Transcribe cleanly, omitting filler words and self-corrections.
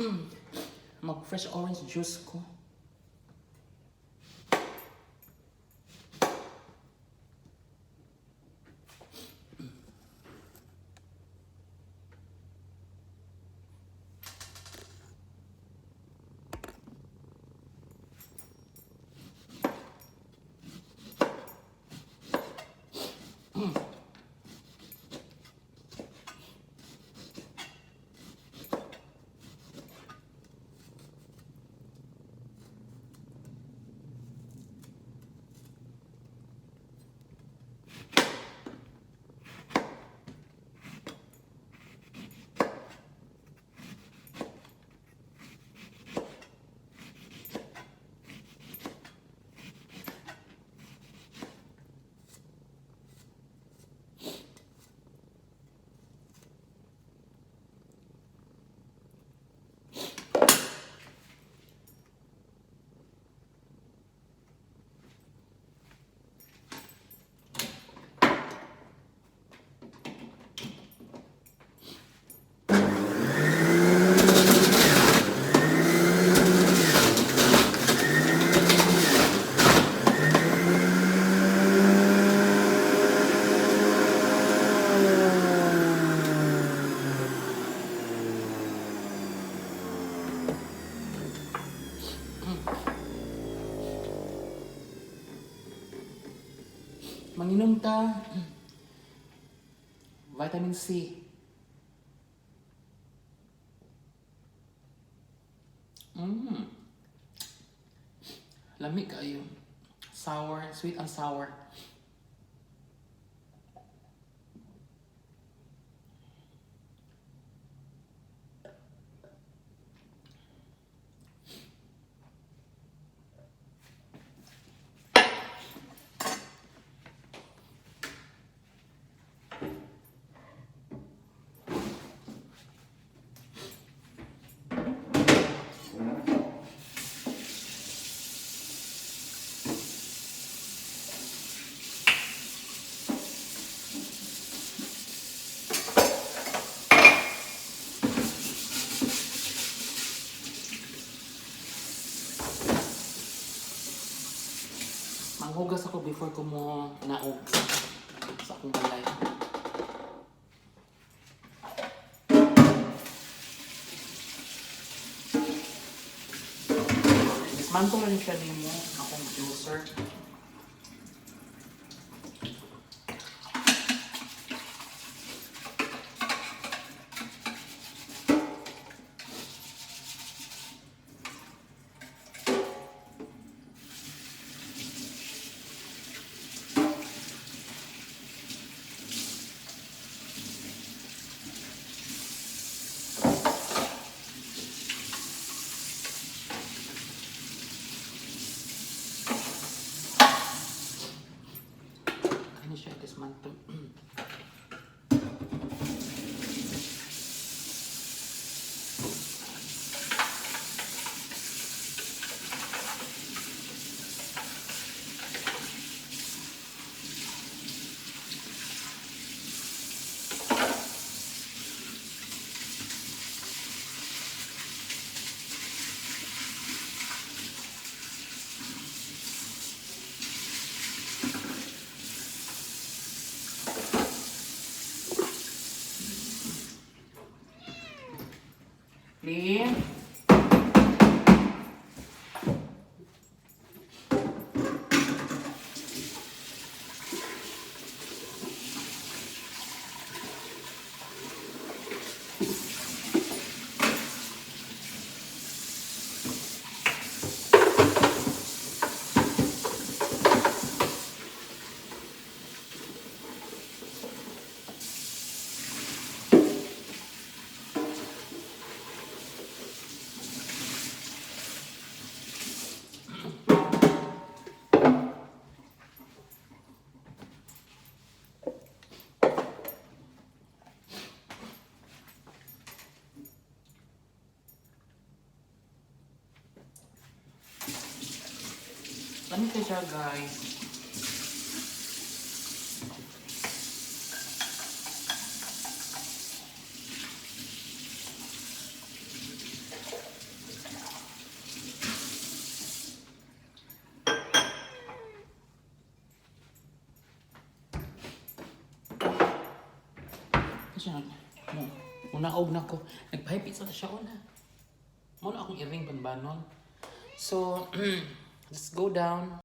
Mag fresh orange juice ko. Manginom ta. Vitamin C. Lami kaayo. Sour, sweet and sour. Manghugas ako before ko mo naog sa akong balay. Dismantle rin siya nimo akong juicer. Ano siya dismantle? Lee? Lami kay siya, guys. Siya, mo, munaog na ko. Nagpahipit sa siya una. Mao na akong iring panbanon. So, let's go down.